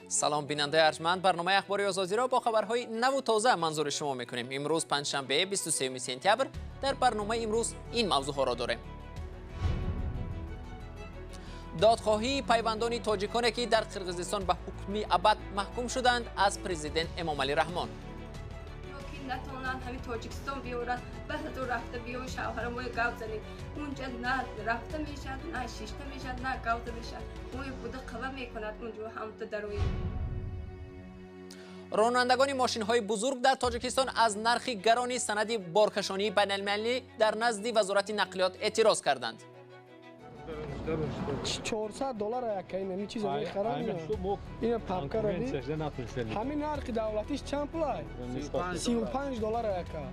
Салом, бинандаи арҷманд. Барномаи Ахбори Озодиро бо хабарҳои наву тоза манзури шумо мекунем. Имрӯз панҷшанбе, 23 сентябр. Дар барномаи имрӯз ин мавзӯъҳоро дорем: додхоҳии пайвандони тоҷиконе, ки дар Қирғизистон ба ҳукми абад маҳкум шуданд, аз президент Эмомалӣ Раҳмон. Натонанд ҳамин Тоҷикистон биёранд, баъду рафта биёи шавҳарамои гап занем. Унҷа на рафта мешавад, на шишта мешавад, на гап зада мешавад. Мои буда қава мекунад унҷо ҳамта дарои. Ронандагони мошинҳои бузург дар Тоҷикистон аз нархи гарони санади боркашонии байналмилалӣ дар назди Вазорати нақлиёт эътироз карданд. 400 доллар яка ин чиза мехарам. Ина папкара ди. Ҳамин нархи давлатиш чанд пулай? 35 доллар яка.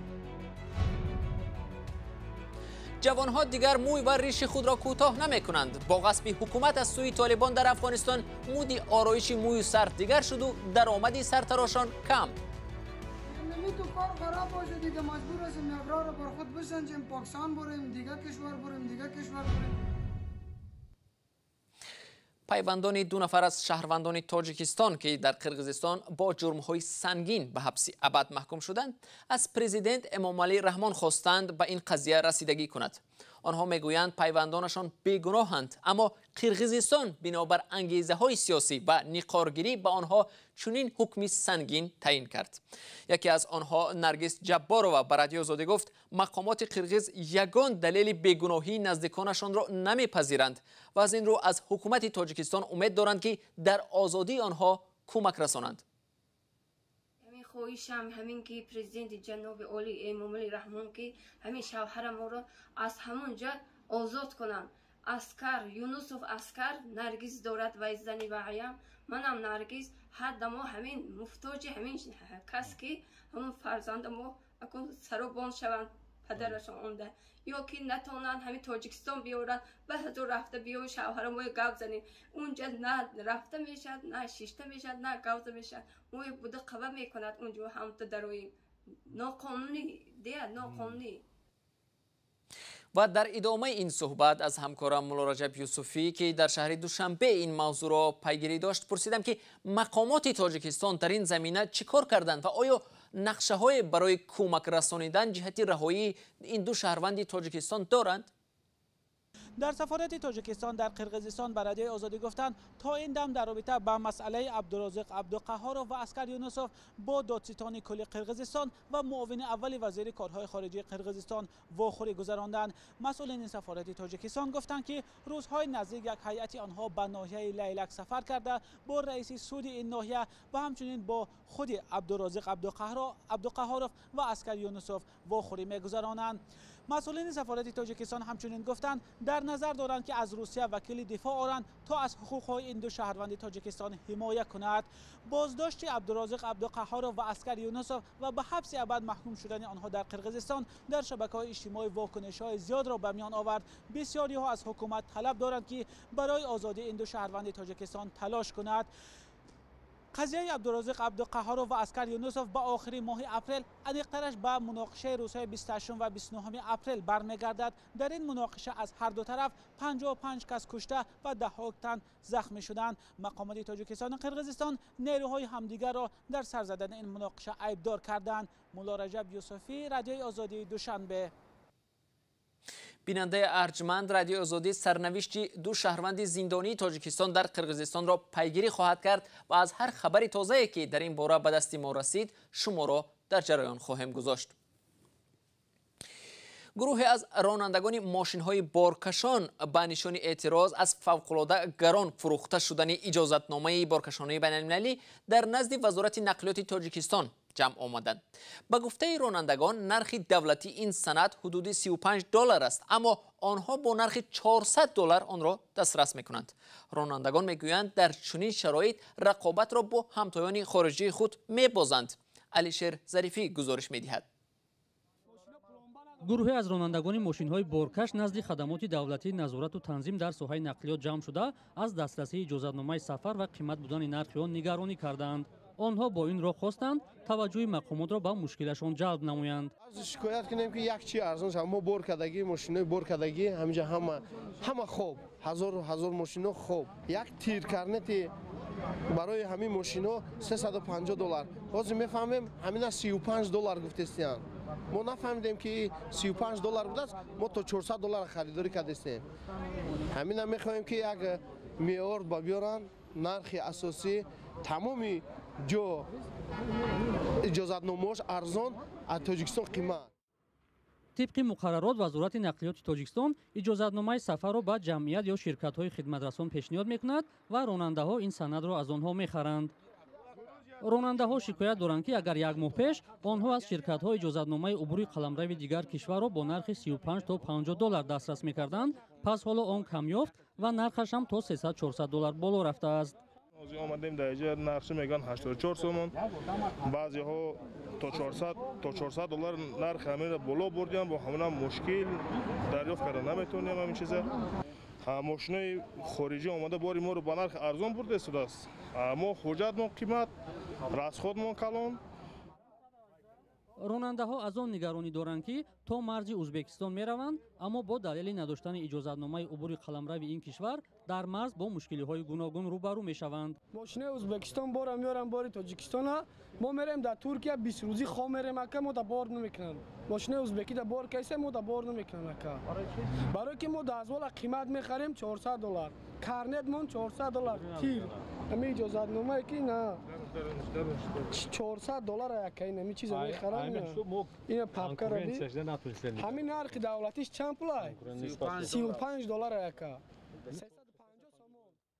Ҷавонҳо дигар мӯй ва риши худро кӯтоҳ намекунанд. Бо ғасби ҳукумат аз сӯи Толибон дар Афғонистон муди ороиши мӯю сар дигар шуду даромади сартарошон кам. تو کار خراب باشه دیگه مجبور هستیم ابرا رو بر خود بسنجیم، پاکستان بریم، دیگه کشور بریم، دیگه کشور بریم. Пайвандони ду нафар аз шаҳрвандони Тоҷикистон, ки дар Қирғизистон бо ҷурмҳои сангин ба ҳабси абад маҳкум шуданд, аз президент Эмомалӣ Раҳмон хостанд, ба ин қазия расидагӣ кунад. Онҳо мегӯянд, пайвандонашон бегуноҳанд, аммо Қирғизистон бинобар ангезаҳои сиёсӣ ва ниқоргирӣ ба онҳо чунин ҳукми сангин таъин кард. Яке аз онҳо, Наргиз Ҷабборова, ба Радиои Озодӣ гуфт, мақомоти қирғиз ягон далели бегуноҳии наздиконашонро намепазиранд ва аз ин рӯ аз ҳукумати Тоҷикистон умед доранд, ки дар озодии онҳо кӯмак расонанд. Ҳамин хоҳишам ҳамин, ки президенти ҷаноби олӣ Эмомалӣ Раҳмон, ки ҳамин шавҳараморо аз ҳамон ҷа озод кунанд. Аскар Юнусов, Аскар Наргиз дорад вай зани ваям, манам Наргиз. Ҳар дамо ҳамин муфтоҷи ҳамин кас, ки ҳамон фарзанда мо акун саробон шаванд падарашон онда, ё ки натонанд ҳамин Тоҷикистон биёранд, баъду рафта биёи шавҳарамои гап занем. Унҷа на рафта мешавад, на шишта мешавад, на гап зада мешавад. Мои буда қава мекунад унҷо ҳамта дарои ноқонунӣ дея ноқонунӣ. Ва дар идомаи ин суҳбат аз ҳамкорам Муллораҷаб Юсуфӣ, ки дар шаҳри Душанбе ин мавзӯъро пайгирӣ дошт, пурсидам, ки мақомоти Тоҷикистон дар ин замина чӣ кор карданд ва оё нақшаҳое барои кӯмак расонидан ҷиҳати раҳоии ин ду шаҳрванди Тоҷикистон доранд. Дар сафорати Тоҷикистон дар Қирғизистон ба Радиои Озодӣ гуфтанд, то ин дам дар робита ба масъалаи Абдурозиқ Абдуқаҳҳоров ва Аскар Юнусов бо додситони кулли Қирғизистон ва муовини аввали вазири корҳои хориҷии Қирғизистон вохӯрӣ гузаронданд. Масъулини сафорати Тоҷикистон гуфтанд, ки рӯзҳои наздик як ҳайати онҳо ба ноҳияи Лайлак сафар карда, бо раиси суди ин ноҳия ва ҳамчунин бо худи Абдурозиқ Абдуқаҳҳоров ва Аскар Юнусов вохӯрӣ мегузаронанд. Масъулини сафорати Тоҷикистон ҳамчунин гуфтанд, дар назар доранд, ки аз Русия вакили дифоъ оранд, то аз ҳуқуқҳои ин ду шаҳрванди Тоҷикистон ҳимоя кунад. Боздошти Абдурозиқ Абдуқаҳҳоров ва Аскар Юнусов ва ба ҳабси абад маҳкум шудани онҳо дар Қирғизистон дар шабакаҳои иҷтимоӣ вокунишҳои зиёдро ба миён овард. Бисёриҳо аз ҳукумат талаб доранд, ки барои озодии ин ду шаҳрванди Тоҷикистон талош кунад. Қазияи Абдурозиқ Абдуқаҳҳоров ва Аскар Юнусов ба охири моҳи апрел, аниқтараш ба муноқишаи рӯзҳои 28 ва 29 апрел бармегардад. Дар ин муноқиша аз ҳар ду тараф 55 кас кушта ва даҳҳо тан захмӣ шуданд. Мақомоти Тоҷикистону Қирғизистон нерӯҳои ҳамдигарро дар сар задани ин муноқиша айбдор карданд. Муллораҷаб Юсуфӣ, Радиои Озодӣ, Душанбе. Бинандаи арҷманд, Радиои Озодӣ сарнавишти ду шаҳрванди зиндонии Тоҷикистон дар Қирғизистонро пайгирӣ хоҳад кард ва аз ҳар хабари тозае, ки дар ин бора ба дасти мо расид, шуморо дар ҷараён хоҳем гузошт. Гурӯҳе аз ронандагони мошинҳои боркашон ба нишони эътироз аз фавқулода гарон фурӯхта шудани иҷозатномаи боркашонии байналмилалӣ дар назди Вазорати нақлиёти Тоҷикистон ҷамъ омаданд. Ба гуфтаи ронандагон, нархи давлатии ин санад ҳудуди 35 доллар аст, аммо онҳо бо нархи 400 доллар онро дастрас мекунанд. Ронандагон мегӯянд, дар чунин шароит рақобатро бо ҳамтоёни хориҷии худ мебозанд. Алишер Зарифӣ гузориш медиҳад. Гурӯҳе аз ронандагони мошинҳои боркаш назди хадамоти давлатии назорату танзим дар соҳаи нақлиёт ҷамъ шуда, аз дастрасии иҷозатномаи сафар ва қимат будани нархи он нигаронӣ кардаанд. Онҳо бо ин роҳ хостанд, таваҷҷӯҳи мақомотро ба мушкилашон ҷалб намоянд. Шикоят кунем, ки як чи арзон шавад. Мо бор кардагӣ, мошинои бор кардагӣ ҳаминҷа ҳама ҳама хоб, ҳазору ҳазор мошино хоб. Як тир карнети Барои ҳамин мошино 350 доллар. Ҳозир мефаҳмем ҳамина 35 доллар гуфтестиянд. Мо нафаҳмидем ки 35 доллар будааст, мо то 400 доллар харидорӣ кардестем. Ҳамина мехоҳем ки як меъёр ба биёранд, нархи асосӣ тамоми ҷо иҷозатномаош арзон, аз Тоҷикистон қимат. Тибқи муқаррарот Вазорати нақлиёти Тоҷикистон иҷозатномаи сафарро ба ҷамъият ё ширкатҳои хидматрасон пешниҳод мекунад ва ронандаҳо ин санадро аз онҳо мехаранд. Ронандаҳо шикоят доранд, ки агар як моҳ пеш онҳо аз ширкатҳо иҷозатномаи убури қаламрави дигар кишварро бо нархи 35 то 50 доллар дастрас мекарданд, пас ҳоло он камёфт ва нархаш ҳам то 300-400 доллар боло рафтааст. Ҳозир омадем дар инҷа нархшо мегӯянд 84 сомон, баъзеҳо то 400 доллар нарх ҳаминро боло бурдиям, бо ҳамина мушкил дарёфт карда наметавонем ҳамин чиза. Мошинои хориҷӣ омада бори моро ба нарх арзон бурда истодааст. Мо ҳуҷҷатмон қимат, расходмон калон. Ронандаҳо аз он нигаронӣ доранд, ки то марзи Ӯзбекистон мераванд, аммо бо далели надоштани иҷозатномаи убури қаламрави ин кишвар дар марз бо мушкилиҳои гуногун рӯбарӯ мешаванд. Мошинаи Ӯзбекистон бора меоранд бори Тоҷикистона, мо мерем дар Туркия 20 рӯзӣ хом мерем ака, мо да бор намекунанд. Мошинаи ӯзбекӣ да бор кайса, мо да бор намекунанд ака. Барои ки мо да азвола қимат мехарем 400 доллар, карнетмон 400 доллар тир. Ҳамин иҷозатномае ки на 400 доллар ака, ин ҳамин чиза мехарам. Ина папкара би. Ҳамин нархи давлатиш чанд пулай? 35 доллар ака.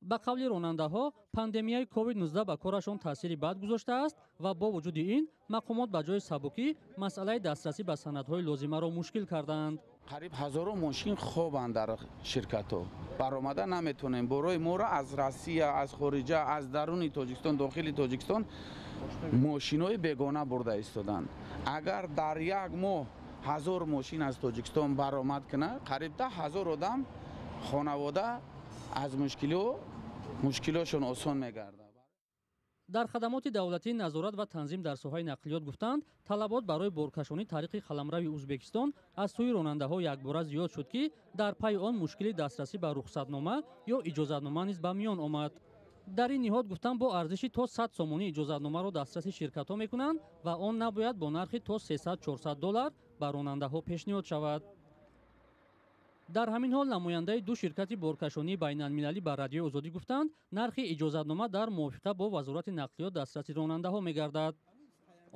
Ба қавли ронандаҳо, пандемияи COVID-19 ба корашон таъсири бад гузоштааст ва бо вуҷуди ин мақомот ба ҷои сабукӣ масъалаи дастрасӣ ба санадҳои лозимаро мушкил кардаанд. Қариб ҳазорон мошин хобанд дар ширкатҳо. Баромада наметавонем. Борои моро аз Россия, аз хориҷа, аз даруни Тоҷикистон, дохили Тоҷикистон мошинҳои бегона бурда истоданд. Агар дар як моҳ 1000 мошин аз Тоҷикистон баромад кунад, қариб 10,000 одам хонавода аз мушкилиҳошон осон мегардад. Дар хадамоти давлатии назорат ва танзим дар соҳаи нақлиёт гуфтанд, талабот барои боркашонӣ тариқи қаламрави Ӯзбекистон аз сӯи ронандаҳо якбора зиёд шуд, ки дар пайи он мушкили дастрасӣ ба рухсатнома ё иҷозатнома низ ба миён омад. Дар ин ниҳод гуфтанд, бо арзиши то 100 сомонӣ иҷозатномаро дастраси ширкатҳо мекунанд ва он набояд бо нархи то 300-400 доллар ба ронандаҳо пешниҳод шавад. Дар ҳамин ҳол намояндаи ду ширкати боркашонии байналмилалӣ ба Радиои Озодӣ гуфтанд, нархи иҷозатнома дар мувофиқа бо Вазорати нақлиёт дастраси ронандаҳо мегардад.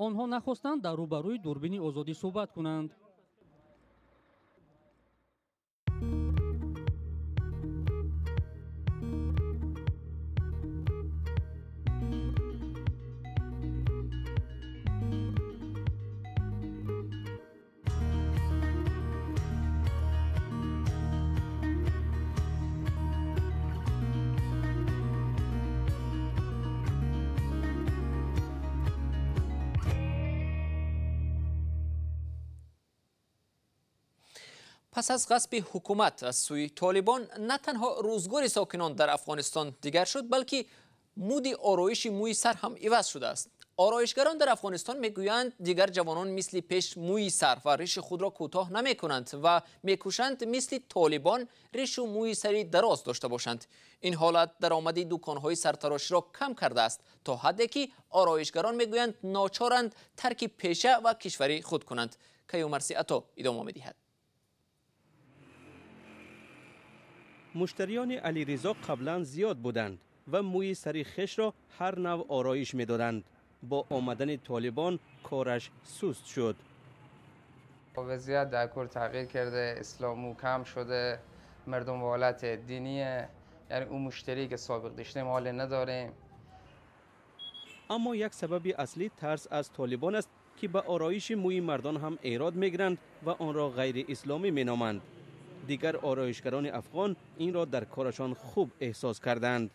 Онҳо нахостанд дар рӯбарӯи дурбини Озодӣ суҳбат кунанд. Пас аз ғасби ҳукумат аз сӯи Толибон на танҳо рӯзгори сокинон дар Афғонистон дигар шуд, балки муди ороиши мӯи сар ҳам иваз шудааст. Ороишгарон дар Афғонистон мегӯянд, дигар ҷавонон мисли пеш мӯи сар ва риши худро кӯтоҳ намекунанд ва мекӯшанд мисли Толибон ришу мӯи сари дароз дошта бошанд. Ин ҳолат даромади дуконҳои сартароширо кам кардааст, то ҳадде ки ороишгарон мегӯянд ночоранд тарки пеша ва кишвари худ кунанд. Каюмарси Ато идома медиҳад. Муштариёни Алиризо қаблан зиёд буданд ва мӯи сари хешро ҳар нав ороиш медоданд. Бо омадани Толибон кораш суст шуд. وضعیت در کل تغییر کرده، اسلامو کم شده، مردم حالت دینیه، یعنی اون مشتری که سابق داشتیم حال نداریم. اما یک سبب اصلی ترس از طالبان است که به آرایش موی مردان هم ایراد میگیرند و آن را غیر اسلامی مینامند. دیگر آرایشگران افغان این را در کارشان خوب احساس کردند.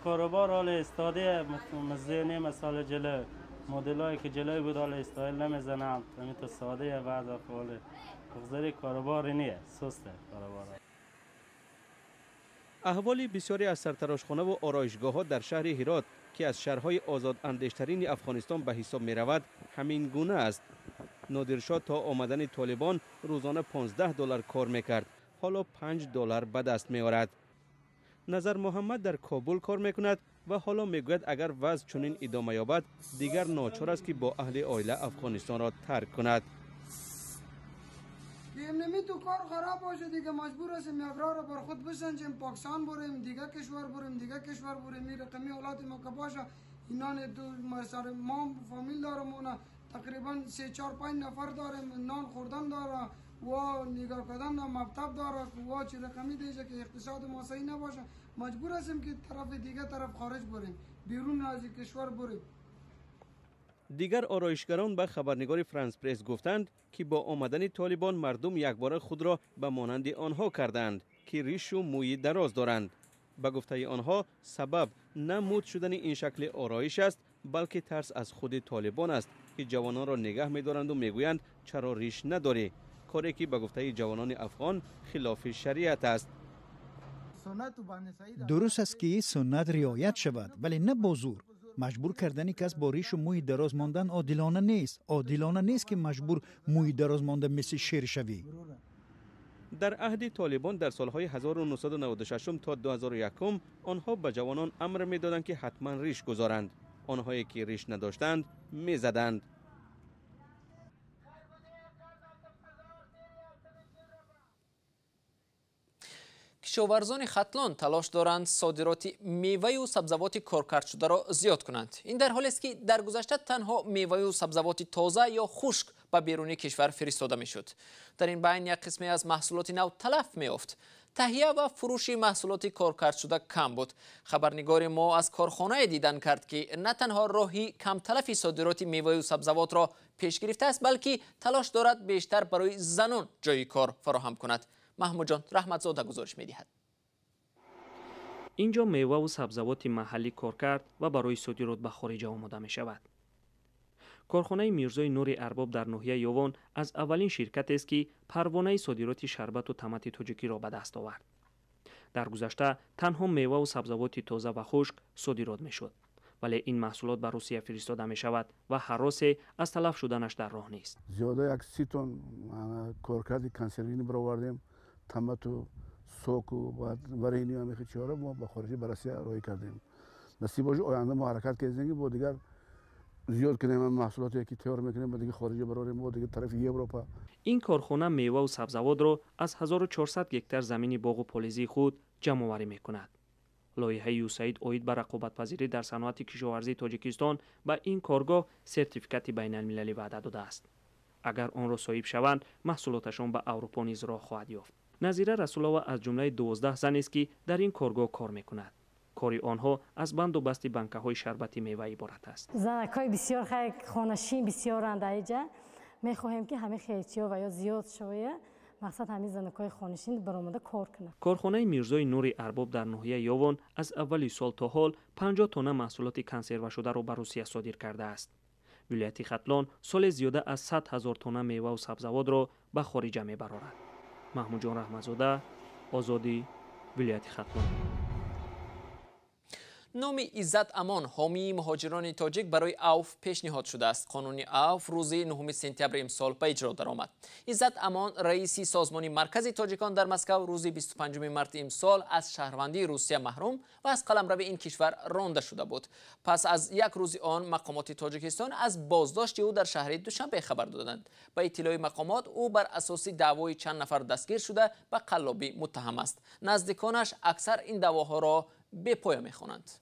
کاروبار حال استاده مزینه مسائل جلو مدلایی که جلوی بود حال استایل نمیزنم، همین تو ساده بعد افعال بغزری کاروبار نیه، سسته کاروبار. احوال بسیاری از سرتراشخانه و آرایشگاه ها در شهر هرات که از شهرهای آزاد اندیشترین افغانستان به حساب می رود همین گونه است. نادرشاه تا آمدن طالبان روزانه 15 دلار کار میکرد، حالا 5 دلار به دست می آورد. نظر محمد در کابل کار میکند ва ҳоло мегӯяд агар вазъ чунин идома ёбад, дигар ночор аст ки бо аҳли оила Афғонистонро тарк кунад. نمی تو کار خراب باشه دیگه مجبور هستیم یک راه را بر خود بسنجیم، پاکستان بریم، دیگه کشور بریم، دیگه کشور بریم. این رقمی حالات ما که باشه اینا دو سر ما فامیل دارم، اونا تقریبا 3 4 5 نفر داریم، نان خوردن داره و نگاه کردن داره، مکتب داره و چه رقمی دیگه که اقتصاد ما صحیح نباشه مجبور هستیم که طرف دیگه طرف خارج بریم، بیرون از کشور بریم. Дигар ороишгарон ба хабарнигори Франс Пресс гуфтанд, ки бо омадани Толибон мардум якбора худро ба монанди онҳо карданд, ки ришу мӯи дароз доранд. Ба гуфтаи онҳо сабаб на муд шудани ин шакли ороиш аст, балки тарс аз худи Толибон аст, ки ҷавононро нигаҳ медоранду мегӯянд чаро риш надорӣ, коре ки ба гуфтаи ҷавонони афғон хилофи шариат аст. Дуруст аст, ки суннат риоят шавад, вале на бо зӯр. Маҷбур кардани кас бо ришу мӯи дароз мондан одилона нест. Одилона нест, ки маҷбур мӯи дароз монда мисли шер шавӣ. Дар аҳди Толибон дар солҳои 1996 то 2001 онҳо ба ҷавонон амр медоданд, ки ҳатман риш гузоранд. Онҳое ки риш надоштанд мезаданд. Кишоварзони Хатлон талош доранд содироти меваю сабзавоти коркардшударо зиёд кунанд. Ин дар ҳолест, ки дар гузашта танҳо меваю сабзавоти тоза ё хушк ба беруни кишвар фиристода мешуд. Дар ин байн як қисме аз маҳсулоти нав талаф меёфт. Таҳия ва фурӯши маҳсулоти коркардшуда кам буд. Хабарнигори мо аз корхонае дидан кард, ки на танҳо роҳи камталафи содироти меваю сабзавотро пеш гирифтааст, балки талош дорад бештар барои занон ҷойи кор фароҳам кунад. Маҳмудҷон Раҳматзода гузориш медиҳад. Инҷо меваву сабзавоти маҳаллӣ коркард ва барои содирот ба хориҷа омода мешавад. Корхонаи Мирзои Нури Арбоб дар ноҳияи Ёвон аз аввалин ширкатест, ки парвонаи содироти шарбату тамати тоҷикиро ба даст овард. Дар гузашта танҳо меваву сабзавоти тоза ва хушк содирот мешуд, вале ин маҳсулот ба Русия фиристода мешавад ва ҳаросе аз талаф шуданаш дар роҳ нест. Зиёда як 30 тонн коркарди консервинӣ баровардем, томату, соку, варенье ҳамин чизҳоро мо ба хориҷа, ба Россия роҳӣ кардем. Насиб бошад, оянда мо ҳаракат кардем, ки бо дигар зиёд кунем маҳсулоте ки тайёр мекунем, ба дигар хориҷа барорем, бо дигар тарафи Европа. Ин корхона меваву сабзавотро аз 1400 гектар замини боғу полизии худ ҷамъоварӣ мекунад. Лоиҳаи ЮСАИД оид ба рақобатпазирӣ дар саноати кишоварзии Тоҷикистон ба ин коргоҳ сертификати байналмилалӣ ваъда додааст. Агар онро соҳиб шаванд, маҳсулоташон ба Аврупо низ роҳ хоҳад ёфт. Назира Расулова аз ҷумлаи 12 занест, ки дар ин коргоҳ кор мекунад. Кори онҳо аз банду басти банкаҳои шарбати мева иборат аст. Занакҳои бисёр хонашин бисёранд аиҷа. Мехоҳем, ки ҳамин хелчиҳо ва ё зиёд шоя, мақсад ҳамин занакҳои хонашин баромада кор кунанд. Корхонаи Мирзои Нури Арбоб дар ноҳияи Ёвон аз аввали сол то ҳол 50 тонна маҳсулоти консервашударо ба Русия содир кардааст. Вилояти Хатлон соли зиёда аз 100 000 тонна меваву сабзавотро ба хориҷа мебарорад. Маҳмудҷон Раҳматзода, Озодӣ, вилояти Хатлон. Номи Иззат Амон, ҳомии муҳоҷирони тоҷик, барои АУФ пешниҳод шудааст. Қонуни АУФ рӯзи 9 сентябри имсол ба иҷро даромад. Иззат Амон, раиси созмони Маркази тоҷикон дар Москав, рӯзи 25 марти имсол аз шаҳрвандии Русия маҳрум ва аз қаламрави ин кишвар ронда шуда буд. Пас аз як рӯзи он мақомоти Тоҷикистон аз боздошти ӯ дар шаҳри Душанбе хабар доданд. Ба иттилои мақомот, ӯ бар асоси даъвои чанд нафар дастгир шуда ба қаллобӣ муттаҳам аст. Наздиконаш аксар ин даъвоҳоро бепоя мехонанд.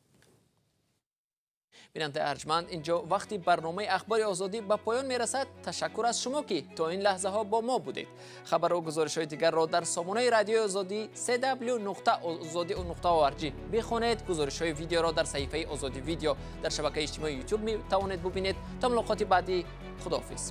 Бинандаи арҷманд, инҷо вақти барномаи Ахбори Озодӣ ба поён мерасад. Ташаккур аз шумо, ки то ин лаҳзаҳо бо мо будед. Хабару гузоришҳои дигарро дар сомонаи радиои Озодӣ cw.ozodi.org бихонед. Гузоришҳои видеоро дар саҳифаи Озодӣ видео дар шабакаи иҷтимоии YouTube метавонед бубинед. То мулоқоти баъдӣ, худоҳофиз.